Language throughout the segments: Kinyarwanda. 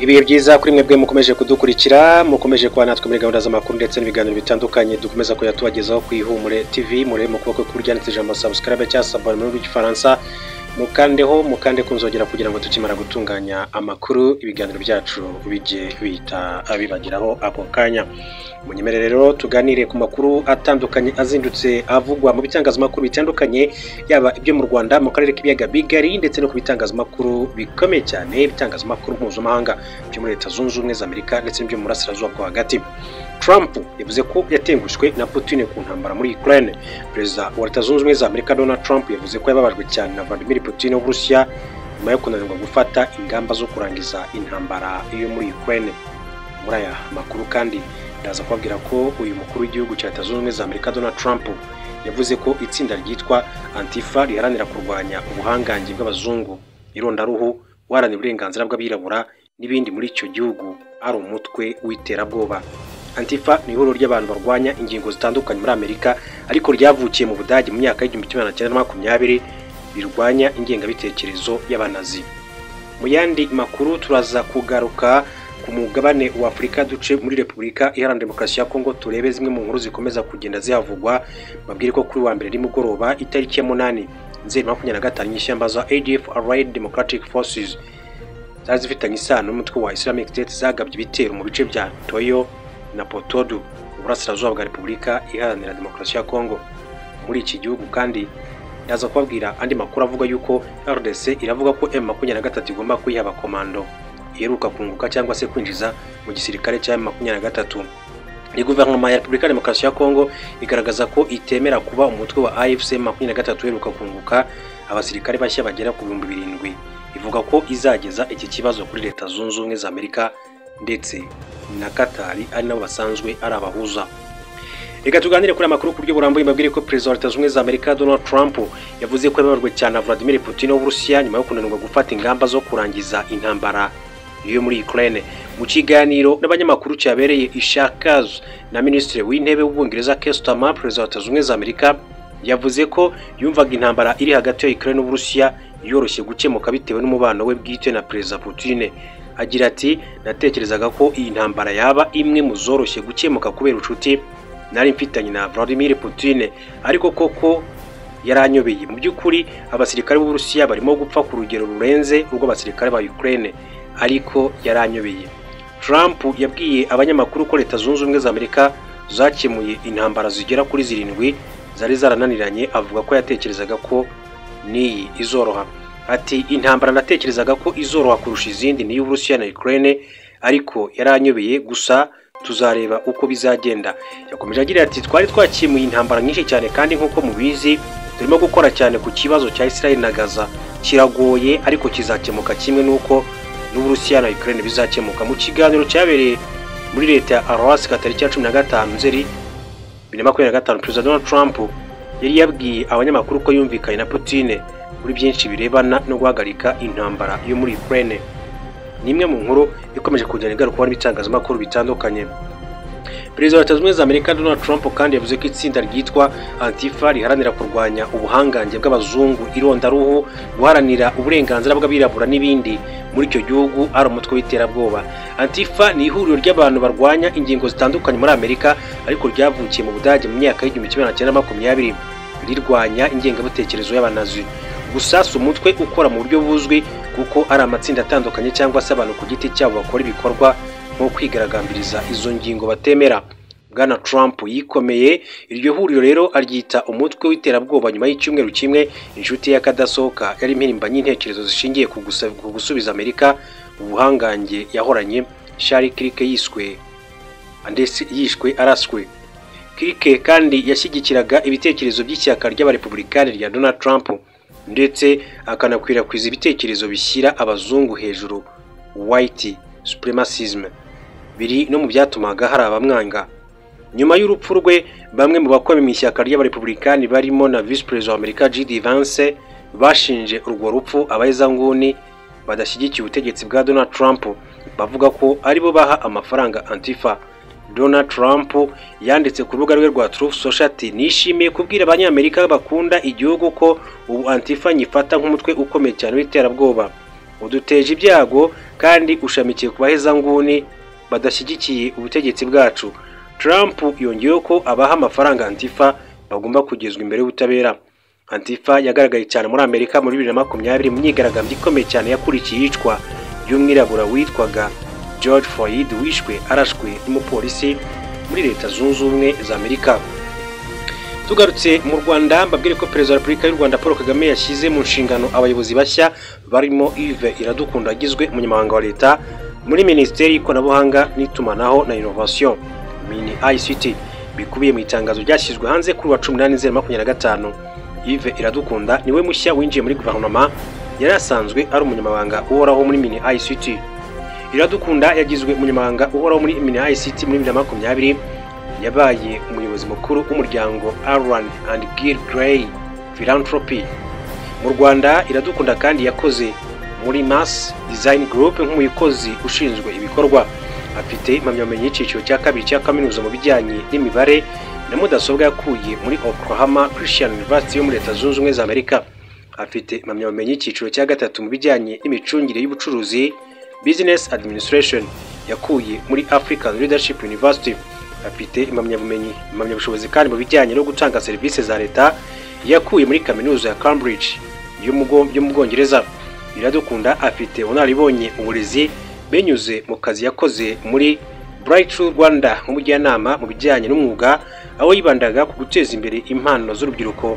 Ibihe byiza kuri mwebwe mukomeje kudukurikira, mukomeje kuba natwe muri gahunda z'amakuru ndetse n'ibiganiro bitandukanye dukomeza kujya tubagezaho ku Ihumure TV. Murebe mu kuboko kw'iburyo ijambo subscribe cyangwa s'abonner mu rurimi rw'Igifaransa, mukandeho, mukande kunzogera kugira ngo tukimara gutunganya amakuru, ibiganiro byacu bijye bihita bibageraho ako kanya. Munyemere rero tuganire ku makuru atandukanye azindutse avugwa mu bitangazamakuru bitandukanye, yaba ibyo mu Rwanda, mu karere k'ibiyaga bigari, ndetse no ku bitangazamakuru bikomeye cyane, ibitangazamakuru mpuzamahanga byo muri Leta Zunze Ubumwe za Amerika ndetse n'ibyo mu Burasirazuba bwo hagati. Trump yavuze ko yatengushywe na Putin ku ntambara muri Ukraine. Perezida wa Leta Zunze Ubumwe za Amerika Donald Trump yavuze ko yababajwe cyane na Vladimir Putin w'Uburusiya nyuma yo kunanirwa gufata ingamba zo kurangiza intambara yo muri Ukraine. Muri aya makuru kandi ndaza kubabwira ko uyu mukuru w'igihugu cya Leta Zunze Ubumwe za Amerika Donald Trump yavuze ko itsinda ryitwa Antifa riharanira kurwanya ubuhangange bw'abazungu, irondaruhu, guharanira uburenganzira bw'abirabura n'ibindi muri icyo gihugu ari umutwe w'iterabwoba. Antifa ni ihuriro ry'abantu barwanya ingingo zitandukanye muri Amerika, ariko ryavukiye mu Budage mu myaka y'1920, rirwanya ingengabitekerezo y'abanazi. Mu yandi makuru turaza kugaruka ku mugabane wa Afurika, duce muri Repubulika Iharanira Demokarasi ya Kongo, turebe zimwe mu nkuru zikomeza kugenda zihavugwa. Babwire ko kuri wa mbere nimugoroba itariki ya 8 Nzeri 25 inyeshyamba za ADF, Allied Democratic Forces, zari zifitanye isano n'umutwe wa Islamic State zagabye ibitero mu bice bya Toyo na Potodu mu burasirazuba bwa Repubulika Iharanira Demokarasi ya Kongo. Muri iki gihugu kandi ndaza kubabwira andi makuru avuga yuko RDC iravuga ko M23 igomba kuyiha abakomando iheruka kunguka cyangwa se kwinjiza mu gisirikare cya M23. Ni guverinoma ya Repubulika Demokarasi ya Kongo igaragaza ko itemera kuba umutwe wa AFC M23 uheruka kunguka abasirikare bashya bagera ku 7,000. Ivuga ko izageza iki kibazo kuri Leta Zunze Ubumwe za Amerika ndetse na Katari, ari nabo basanzwe ari abahuza. Reka tuganire kuri amakuru ku buryo burambuye. Mbabwire ko Perezida wa Leta Zunze Ubumwe za Amerika Donald Trump yavuze ko yababajwe cyane na Vladimir Putin w'Uburusiya nyuma yo kunanirwa gufata ingamba zo kurangiza intambara yo muri Ukraine. Mu kiganiro n'abanyamakuru cyabereye i Shakazu na Minisitiri w'Intebe w'Ubwongereza Keir Starmer, Perezida wa Leta Zunze Ubumwe za Amerika yavuze ko yumvaga intambara iri hagati ya Ukraine n'Uburusiya yoroshye gukemuka bitewe n'umubano we bwite na Perezida Putin. Agira ati: "Natekerezaga ko iyi ntambara yaba imwe mu zoroshye gukemuka kubera ubucuti nari mfitanye na Vladimir Putin, ariko koko yaranyobeye. Mu by'ukuri abasirikare b'Uburusiya barimo gupfa ku rugero rurenze urw'abasirikare ba Ukraine, ariko yaranyobeye." Trump yabwiye abanyamakuru ko Leta Zunze Ubumwe za Amerika zakemuye intambara zigera kuri 7 zari zarananiranye, avuga ko yatekerezaga ko n'iyi izoroha. Ati: "Intambara natekerezaga ko izoroha kurusha izindi ni iy'Uburusiya na Ukraine, ariko yaranyobeye, gusa tuzareba uko bizagenda." Yakomeje agira ati: "Twari twakemuye intambara nyinshi cyane, kandi nk'uko mubizi turimo gukora cyane ku kibazo cya Israel na Gaza. Kiragoye ariko kizakemuka kimwe n'uko n'Uburusiya na Ukraine bizakemuka." Mu kiganiro cyabereye muri leta ya Alaska tariki ya 15 Nzeri 2025, Perezida Donald Trump yari yabwiye abanyamakuru ko yumvikanye na Putin muri byinshi birebana no guhagarika intambara yo muri Ukraine. Ni imwe mu nkuru ikomeje kugenda igarukwaho n'ibitangazamakuru bitandukanye. Perezida wa Leta Zunze Ubumwe za Amerika Donald Trump kandi yavuze ko itsinda ryitwa Antifa riharanira kurwanya ubuhangange bw'abazungu, irondaruhu, guharanira uburenganzira bw'abirabura n'ibindi muri icyo gihugu ari umutwe w'iterabwoba. Antifa ni ihuriro ry'abantu barwanya ingingo zitandukanye muri Amerika, ariko ryavukiye mu Budage mu myaka y'1920, rirwanya ingengabitekerezo y'abanazi. Gusa si umutwe ukora mu buryo buzwi, kuko ari amatsinda atandukanye cyangwa se abantu ku giti cyabo bakora ibikorwa nko kwigaragambiriza izo ngingo batemera. Bwana Trump yikomeye iryo huriro rero aryita umutwe w'iterabwoba nyuma y'icyumweru kimwe inshuti y'akadasohoka yari impirimbanyi y'intekerezo zishingiye ku gusubiza Amerika ubuhangange yahoranye, Charlie Kirk, yiswe ndetse yishwe araswe. Kirk kandi yashyigikiraga ibitekerezo by'ishyaka ry'abarepublikani rya Donald Trump, ndetse akanakwirakwiza ibitekerezo bishyira abazungu hejuru, white supremacism, biri no mu byatumaga hari abamwanga. Nyuma y'urupfu rwe, bamwe mu bakomeye mu ishyaka ry'abarepublikani barimo na Vice Perezida wa Amerika J.D. Vance bashinje urwo rupfu abahezanguni badashyigikiye ubutegetsi bwa Donald Trump, bavuga ko aribo baha amafaranga Antifa. Donald Trump yanditse ku rubuga rwe rwa Truth Social ati: "Nishimiye kubwira Abanyamerika bakunda igihugu ko ubu Antifa nyifata nk'umutwe ukomeye cyane w'iterabwoba." Uduteje ibyago kandi ushamikiye ku bahezanguni badashyigikiye ubutegetsi bwacu. Trump yongeyeho ko abaha amafaranga Antifa bagomba kugezwa imbere y'ubutabera. Antifa yagaragaye cyane muri Amerika muri 2020 mu myigaragambyo ikomeye cyane yakurikiye iyicwa ry'umwirabura witwaga George Floyd wishwe arashwe n'umupolisi muri Leta Zunze Ubumwe za Amerika. Tugarutse mu Rwanda, mbabwire ko Perezida wa Repubulika y'u Rwanda Paul Kagame yashyize mu nshingano abayobozi bashya barimo Yves Iradukunda agizwe umunyamabanga wa Leta muri Minisiteri y'Ikoranabuhanga n'Itumanaho na Innovation Mini ICT, bikubiye mu itangazo ryashyizwe hanze kuri wa 18 Nzeri 2025. Yves Iradukunda niwe mushya winjiye muri guverinoma, yari asanzwe ari umunyamabanga uhoraho muri Mini ICT. Iradukunda yagizwe umunyamabanga uhoraho muri Mini ICT muri 2020. Yabaye umuyobozi mukuru w'umuryango Aaron and Gil Gray Philanthropy mu Rwanda. Iradukunda kandi yakoze muri Mass Design Group nk'umuyobozi ushinzwe ibikorwa. Afite impamyabumenyi y'icyiciro cya kabiri cya kaminuza mu bijyanye n'imibare na mudasobwa yakuye muri Oklahoma Christian University yo muri Leta Zunze Ubumwe za Amerika. Afite impamyabumenyi y'icyiciro cya gatatu mu bijyanye n'imicungire y'ubucuruzi Business Administration yakuye muri African Leadership University. Afite impamyabumenyi impamyabushobozi kandi mu bijyanye no gutanga serivisi za leta yakuye muri kaminuza ya Cambridge yo mu Bwongereza. Iradukunda afite ubunararibonye mu burezi binyuze mu kazi yakoze muri Bright Rwanda nk'umujyanama mu bijyanye n'umwuga, aho yibandaga ku guteza imbere impano z'urubyiruko,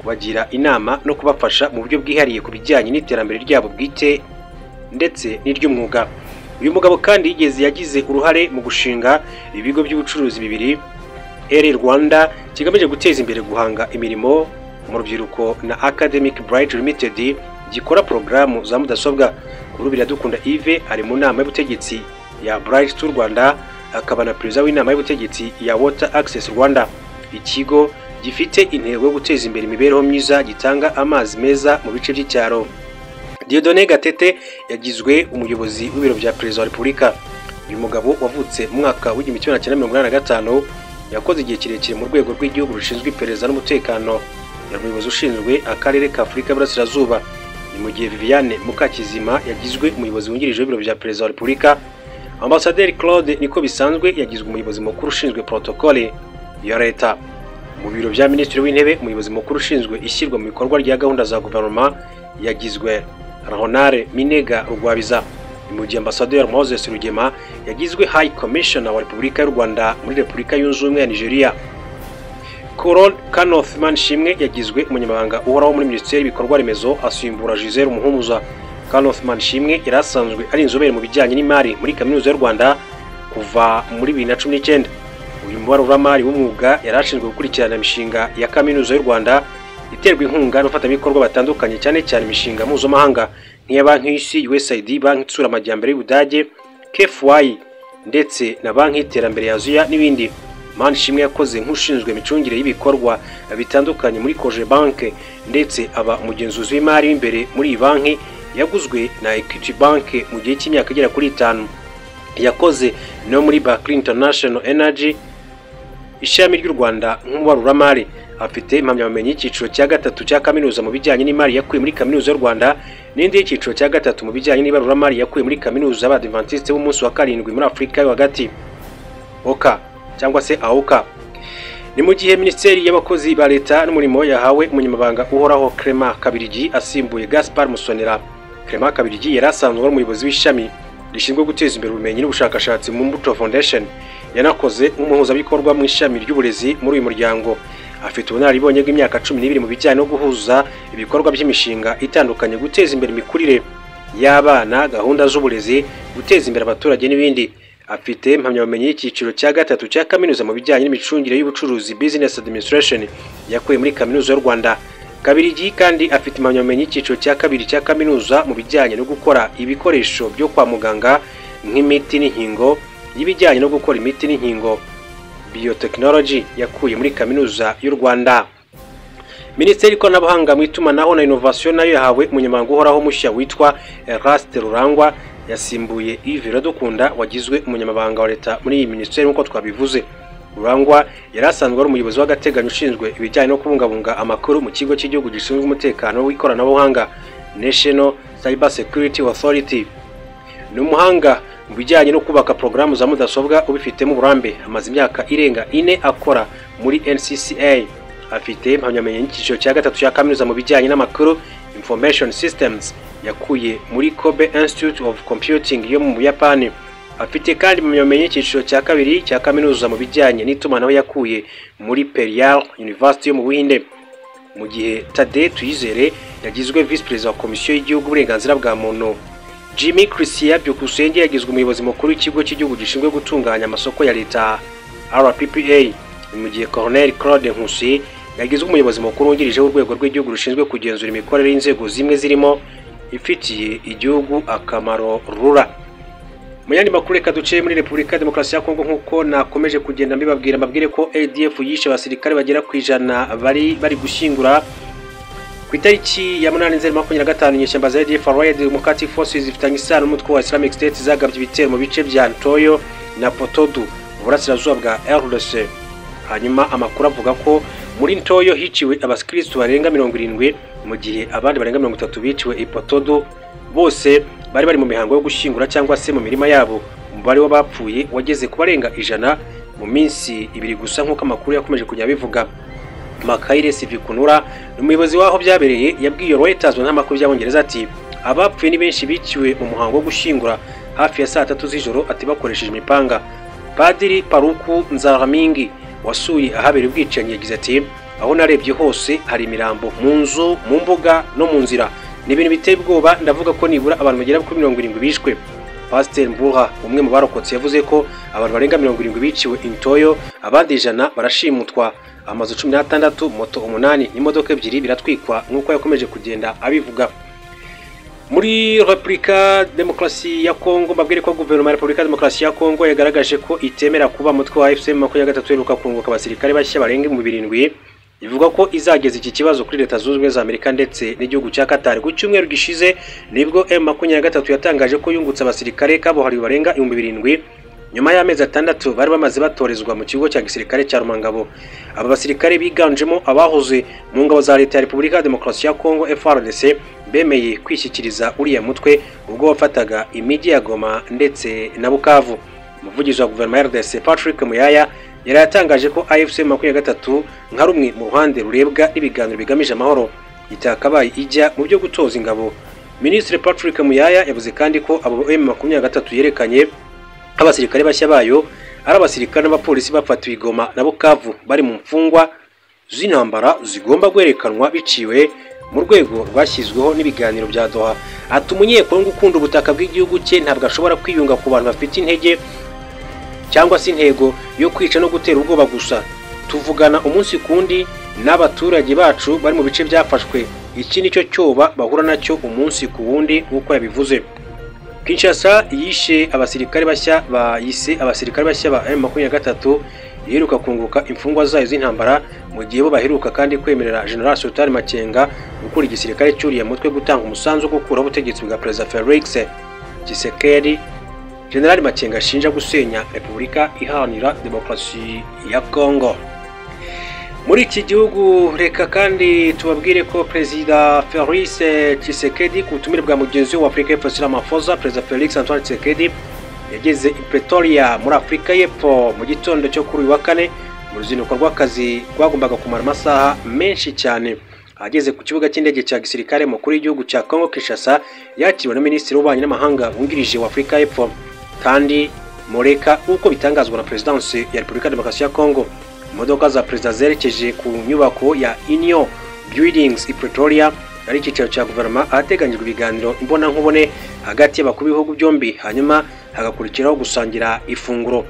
kubagira inama no kubafasha mu buryo bwihariye ku bijyanye n'iterambere ryabo bwite ndetse n'iry'umwuga. Uyu mugabo kandi yigeze yagize uruhare mu gushinga ibigo by'ubucuruzi bibiri, Eri Rwanda kigamije guteza imbere guhanga imirimo mu rubyiruko na Academic Bright Limited gikora porogaramu za mudasobwa. Kuri Iradukunda Yves ari mu nama y'ubutegetsi ya Bright to Rwanda, akaba na perezida w'inama y'ubutegetsi ya Water Access Rwanda, ikigo gifite intego yo guteza imbere imibereho myiza gitanga amazi meza mu bice by'icyaro. Dieudonné Gatete yagizwe umuyobozi w'ibiro bya Perezida wa Repubulika. Uyu mugabo wavutse mu mwaka w'1985 yakoze igihe kirekire mu rwego rw'igihugu rushinzwe iperereza n'umutekano. Yari umuyobozi ushinzwe akarere ka Afurika y'Iburasirazuba. Ni mu gihe Viviane Mukakizima yagizwe umuyobozi wungirije w'ibiro bya Perezida wa Repubulika. Ambasaderi Claude niko bisanzwe yagizwe umuyobozi mukuru ushinzwe protocole ya leta. Mu biro bya Minisitiri w'Intebe, umuyobozi mukuru ushinzwe ishyirwa mu bikorwa rya gahunda za guverinoma yagizwe Honore Minega Rugwabiza. Ni mu gihe Ambasaderi Moses Rugema yagizwe High Commissioner wa Repubulika y'u Rwanda muri Repubulika Yunze Ubumwe ya Nigeria. Colonel Kanoth Manishimwe yagizwe umunyamabanga uhoraho muri Minisiteri y'Ibikorwa Remezo asimbura Gisele Umuhumuza. Kanoth Manishimwe yari asanzwe ari inzobere mu bijyanye n'imari muri Kaminuza y'u Rwanda kuva muri 2019. Uyu mubaruramari w'umwuga yari ashinzwe gukurikirana imishinga ya Kaminuza y'u Rwanda iterwa inkunga n'abafatanyabikorwa batandukanye, cyane cyane imishinga mpuzamahanga nk'iya Banki y'Isi, USAID, Banki Itsura Amajyambere y'Ubudage, KFY ndetse na Banki y'Iterambere ya Aziya n'ibindi. Manishimwe yakoze nk'ushinzwe imicungire y'ibikorwa bitandukanye muri Cogebanque ndetse aba umugenzuzi w'imari w'imbere muri iyi banki yaguzwe na Equity Bank mu gihe cy'imyaka igera kuri 5. Yakoze no muri Barclays International Energy ishami ry'u Rwanda nk'umubaruramari. Afite impamyabumenyi y'icyiciro cya gatatu cya kaminuza mu bijyanye n'imari yakuye muri Kaminuza y'u Rwanda n'indi y'icyiciro cya gatatu mu bijyanye n'ibaruramari yakuye muri Kaminuza y'Abadiventiste b'umunsi wa karindwi muri Afurika yo hagati, OKA cyangwa se AOKA. Ni mu gihe Minisiteri y'Abakozi ba Leta n'Umurimo yahawe umunyamabanga uhoraho Clement Kabirigi asimbuye Gaspard Musonera. Clement Kabirigi yari asanzwe ari umuyobozi w'ishami rishinzwe guteza imbere ubumenyi n'ubushakashatsi mu Mbuto Foundation. Yanakoze nk'umuhuzabikorwa mu ishami ry'uburezi muri uyu muryango. Afite ubunararibonye bw'imyaka 12 mu bijyanye no guhuza ibikorwa by'imishinga itandukanye, guteza imbere imikurire y'abana, gahunda z'uburezi, guteza imbere abaturage n'ibindi. Afite impamyabumenyi y'icyiciro cya gatatu cya kaminuza mu bijyanye n'imicungire y'ubucuruzi Business Administration yakuye muri Kaminuza y'u Rwanda. Kabirigi kandi afite impamyabumenyi y'icyiciro cya kabiri cya kaminuza mu bijyanye no gukora ibikoresho byo kwa muganga nk'imiti n'inkingo, y'ibijyanye no gukora imiti n'inkingo Biotechnology yakuye muri Kaminuza y'u Rwanda. Minisiteri y'ikoranabuhanga mu itumanaho na innovation nayo yahawe umunyamabanga uhoraho mushya witwa Eraste Rurangwa, yasimbuye Yves Iradukunda wagizwe umunyamabanga wa leta muri iyi minisiteri nk'uko twabivuze. Rurangwa yari asanzwe ari umuyobozi w'agateganyo ushinzwe ibijyanye no kubungabunga amakuru mu kigo cy'igihugu gishinzwe umutekano w'ikoranabuhanga National Cyber Security Authority. Ni umuhanga mu bijyanye no kubaka porogaramu za mudasobwa ubifitemo uburambe, amaze imyaka irenga 4 akora muri NCCA. Afite impamyabumenyi y'icyiciro cya 3 cya kaminuza mu bijyanye n'amakuru Information Systems yakuye muri Kobe Institute of Computing yo mu Buyapani. Afite kandi impamyabumenyi y'icyiciro cya 2 cya kaminuza mu bijyanye n'itumanaho yakuye muri Periyar University yo mu Buhinde. Mu gihe Tade Tuyizere yagizwe Vice Perezida wa Komisiyo y'Igihugu uburenganzira bwa muntu. Jimmy Christian Byukusenge yagizwe umuyobozi mukuru w'ikigo cy'igihugu gishinzwe gutunganya amasoko ya leta RPPA. Mu gihe Colonel Claude Nkusi yagizwe umuyobozi mukuru wungirije w'urwego rw'igihugu rushinzwe kugenzura imikorere y'inzego zimwe zirimo ifitiye igihugu akamaro RURA. Mu yandi makuru reka duce muri Repubulika ya Demokarasi ya Kongo, nk'uko nakomeje kugenda mbibabwira, mbabwire ko ADF yishe abasirikare bagera ku 100 bari gushyingura ku itariki ya 8 Nzeri 2025. Inyeshyamba za ADF Allied Democratic Forces zifitanye isano n'umutwe wa Islamic State zagabye ibitero mu bice bya Ntoyo na Potodu mu burasirazuba bwa RDC. Hanyuma amakuru avuga ko muri Ntoyo hiciwe abakristo barenga 70, mu gihe abandi barenga 30 biciwe i Potodu, bose bari mu mihango yo gushyingura cyangwa se mu mirima yabo. Umubare w'abapfuye wageze ku barenga 100 mu minsi 2 gusa, nk'uko amakuru yakomeje kujya bivuga. Makaire Sivikunura ni umuyobozi w'aho byabereye yabwiye Reuters n'amakuru y'Abongereza ati abapfuye ni benshi biciwe mu muhango wo gushyingura hafi ya saa 3 z'ijoro, ati bakoresheje imipanga. Padiri Paruku Nzaramingi wasuye ahabereye ubwicanyi yagize ati aho narebye hose hari imirambo mu nzu, mu mbuga no mu nzira, ni ibintu biteye ubwoba, ndavuga ko nibura abantu bagera kuri 70 bishwe. Pasteur Mbura umwe mu barokotse yavuze ko abantu barenga 70 biciwe Intoyo, abandi 100 barashimutwa, amazu 16, moto 8 n'imodoka 2 biratwikwa, nk'uko yakomeje kugenda abivuga. Muri Repubulika Demokarasi ya Kongo mbabwire ko guverinoma ya Repubulika Demokarasi ya Kongo yagaragaje ko itemera kuba umutwe wa FCM 23 uheruka kunguka abasirikare bashya barenga 7,000. Ivuga ko izageza iki kibazo kuri Leta Zunze Ubumwe za Amerika ndetse n'igihugu cya Qatar. Ku cyumweru gishize nibwo M23 yatangaje ko yungutse abasirikare kabuhariwe barenga 7,000 nyuma y'amezi 6 bari bamaze batorezwa mu kigo cya gisirikare cya Rumangabo. Aba basirikare biganjemo abahoze mu ngabo za Leta ya Repubulika ya Demokarasi ya Kongo FARDC bemeye kwishyikiriza uriya mutwe ubwo wafataga imijyi ya Goma ndetse na Bukavu. Umuvugizi wa guverinoma ya RDC Patrick Muyaya yari yatangaje ko AFC 23 nka rumwe mu ruhande rurebwa n'ibiganiro bigamije amahoro itakabaye ijya mu byo gutoza ingabo. Minisitiri Patrick Muyaya yavuze kandi ko abo M23 yerekanye abasirikare bashya bayo ari abasirikare n'abapolisi bafatiwe Goma na Bukavu bari mu mfungwa z'intambara zigomba guherekanwa biciwe mu rwego rwashyizweho n'ibiganiro bya Doha. Ati umunyekongo ukunda ubutaka bw'igihugu cye ntabwo ashobora kwiyunga ku bantu bafite intege cyangwa se intego yo kwica no gutera ubwoba gusa. Tuvugana umunsi kundi n'abaturage bacu bari mu bice byafashwe, iki nicyo cyoba bahura nacyo umunsi ku wundi, nk'uko yabivuze. Kinshasa yishe abasirikare bashya bayise abasirikare bashya ba M23 iheruka kunguka imfungwa zayo z'intambara, mu gihe bo baheruka kandi kwemerera General Sultan Makenga gukura igisirikare cyuriye mutwe gutanga umusanzu wo gukuraho ubutegetsi bwa Perezida Felix Tshisekedi. General Makenga ashinja gusenya Repubulika Iharanira Demokarasi ya Kongo. Muri iki gihugu reka kandi tubabwire ko Perezida Felix Tshisekedi ku butumire bwa mugenzi we wa Afurika y'Epfo Cyril Ramaphosa, Perezida Felix Antoine Tshisekedi yageze i Pretoria muri Afurika y'Epfo mu gitondo cyo kuri uyu wa kane mu ruzinduko rw'akazi rwagombaga kumara amasaha menshi cyane. Ageze ku kibuga cy'indege cya gisirikare mukuru w'igihugu cya Congo Kinshasa yakiriwe na Minisitiri w'Ububanyi n'Amahanga wungirije wa Afurika y'Epfo kandi Moreka, nk'uko bitangazwa na Perezidansi ya Repubulika ya Demokarasi ya Congo. Imodoka za perezida zerekeje ku nyubako ya Union Buildings i Pretoria ari icyicaro cya guverinoma, ahateganyijwe ibiganiro imbonankubone hagati y'abakuru b'ibihugu byombi, hanyuma hagakurikiraho gusangira ifunguro.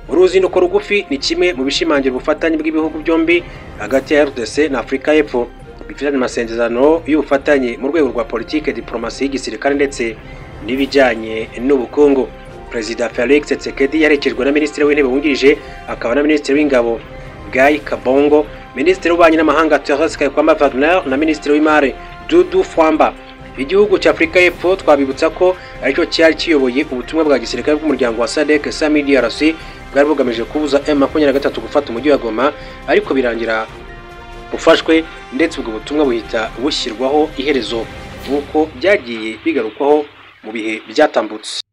Uruzinduko rugufi ni kimwe mu bishimangira ubufatanye bw'ibihugu byombi hagati ya RDC na Afurika y'Epfo, bifitanye amasezerano y'ubufatanye mu rwego rwa politike, diplomasi y'igisirikare ndetse n'ibijyanye n'ubukungu. Perezida Felix Tshisekedi yarekejwe na Minisitiri w'Intebe wungirije akaba na Minisitiri w'Ingabo Guy Kabongo, Minisitiri w'Ububanyi n'Amahanga Therese Kayikwamba Wagner na Minisitiri w'Imari Dudu Fwamba. Igihugu cya Afurika y'Epfo twabibutsa ko aricyo cyari kiyoboye ubutumwa bwa gisirikare bw'umuryango wa SADC SAMIDRC bwari bugamije kubuza M23 gufata umujyi wa Goma, ariko birangira bufashwe ndetse ubwo butumwa buhita bushyirwaho iherezo. nk'uko byagiye bigarukwaho mu bihe byatambutse.